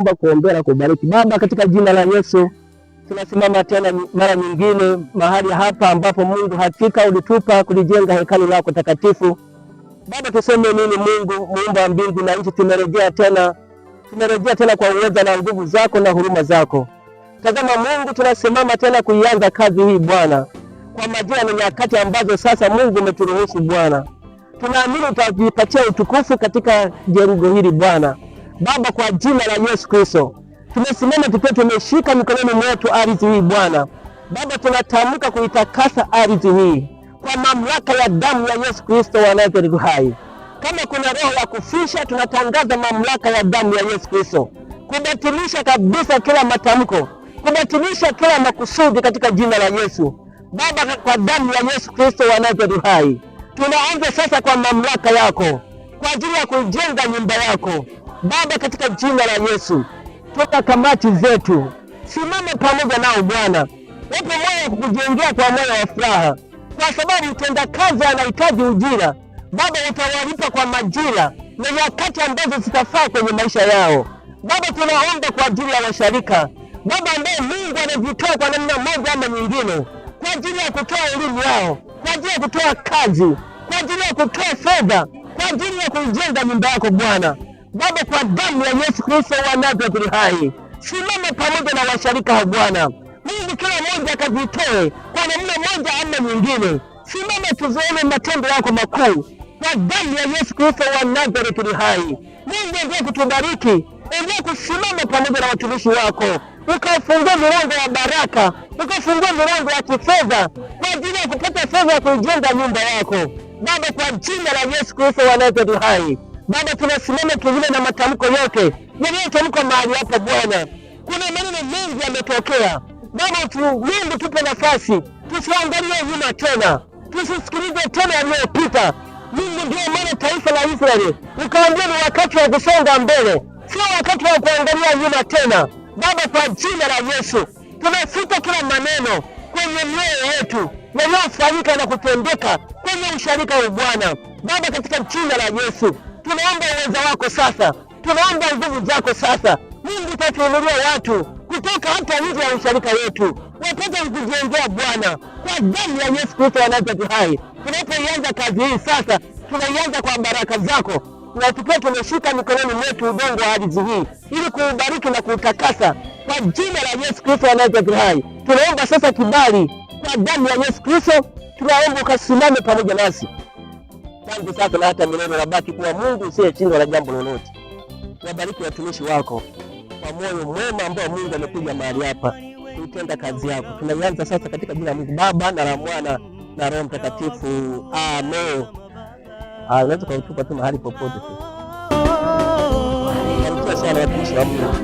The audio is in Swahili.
Kuombea na kubariki. Baba, katika jina la Yesu tunasimama tena mara nyingine mahali hapa ambapo Mungu hakika ulitupa kulijenga hekalu lako takatifu. Baba, tuseme nini Mungu muumba wa mbingu na nchi? Tumerejea tena, tumerejea tena kwa uweza na nguvu zako na huruma zako. Tazama Mungu, tunasimama tena kuianza kazi hii Bwana, kwa majira na nyakati ambazo sasa Mungu umeturuhusu Bwana. Tunaamini utajipatia utukufu katika jengo hili Bwana. Baba, kwa jina la Yesu Kristo tumesimama tukiwa tumeshika mikononi mwetu ardhi hii Bwana. Baba, tunatamka kuitakasa ardhi hii kwa mamlaka ya damu ya Yesu Kristo wa Nazareti hai. Kama kuna roho ya kufisha, tunatangaza mamlaka ya damu ya Yesu Kristo kubatilisha kabisa kila matamko, kubatilisha kila makusudi katika jina la Yesu. Baba, kwa damu ya Yesu Kristo wa Nazareti hai, tunaanza sasa kwa mamlaka yako kwa ajili ya kuijenga nyumba yako Baba, katika jina la Yesu. Toka kamati zetu, simama pamoja nao Bwana, wape moyo wa kukujengea kwa moyo wa furaha, kwa sababu mtenda kazi anahitaji ujira. Baba, utawalipa kwa majira na nyakati ambazo zitafaa kwenye maisha yao. Baba, tunaomba kwa ajili ya washarika Baba, ambaye Mungu anajitoa kwa namna moja ama nyingine kwa ajili ya kutoa elimu yao, kwa ajili ya kutoa kazi, kwa ajili ya kutoa fedha, kwa ajili ya kuijenga nyumba yako Bwana. Baba, kwa damu ya Yesu Kristo wa Nazareti hai, simama pamoja na washarika wa Bwana Mungu, kila mmoja akajitoe kwa namna moja ama nyingine. Simama tuzione matendo yako makuu kwa damu ya Yesu Kristo wa Nazareti hai. Mungu, endelea kutubariki, endelea kusimama pamoja na watumishi wako, ukafungua milango ya baraka, ukafungua milango ya kifedha kwa ajili ya kupata fedha ya kuijenga nyumba yako Baba, kwa jina la Yesu Kristo wa Nazareti hai. Baba, tunasimama kinyume na matamko yote yaliyotamkwa mahali hapa Bwana. Kuna maneno mengi yametokea Baba, Mungu tupe nafasi, tusiangalie nyuma tena, tusisikilize tena yaliyopita. Mungu, ndio maana taifa la Israeli ukaambia ni wakati wa kusonga mbele, sio wakati wa kuangalia nyuma tena. Baba, kwa jina la Yesu tunafuta kila maneno kwenye mioyo yetu yaliyofanyika na kutendeka kwenye usharika wa Bwana. Baba, katika jina la Yesu tunaomba uweza wako sasa, tunaomba nguvu zako sasa. Mungu, utatuinulia watu kutoka hata nje ya usharika wetu wapate kujengea Bwana, kwa damu ya Yesu Kristo wa Nazareti hai. Tunapoianza kazi hii sasa, tunaianza kwa baraka zako, na tukiwa tumeshika mikononi mwetu udongo wa ardhi hii ili kuubariki na kuutakasa kwa jina la Yesu Kristo wa Nazareti hai. Tunaomba sasa kibali kwa damu ya Yesu Kristo, tunaomba ukasimame pamoja nasi tangu sasa na hata milele. Nabaki kuwa Mungu usiyeshindwa na jambo lolote. Wabariki watumishi wako kwa moyo mwema ambao Mungu amekuja mahali hapa kuitenda kazi yako. Tunaianza sasa katika jina la Mungu Baba na la Mwana na Roho Mtakatifu, amen. Unaweza kutupa tu mahali popote tu. Barikiwa sana watumishi wa Mungu.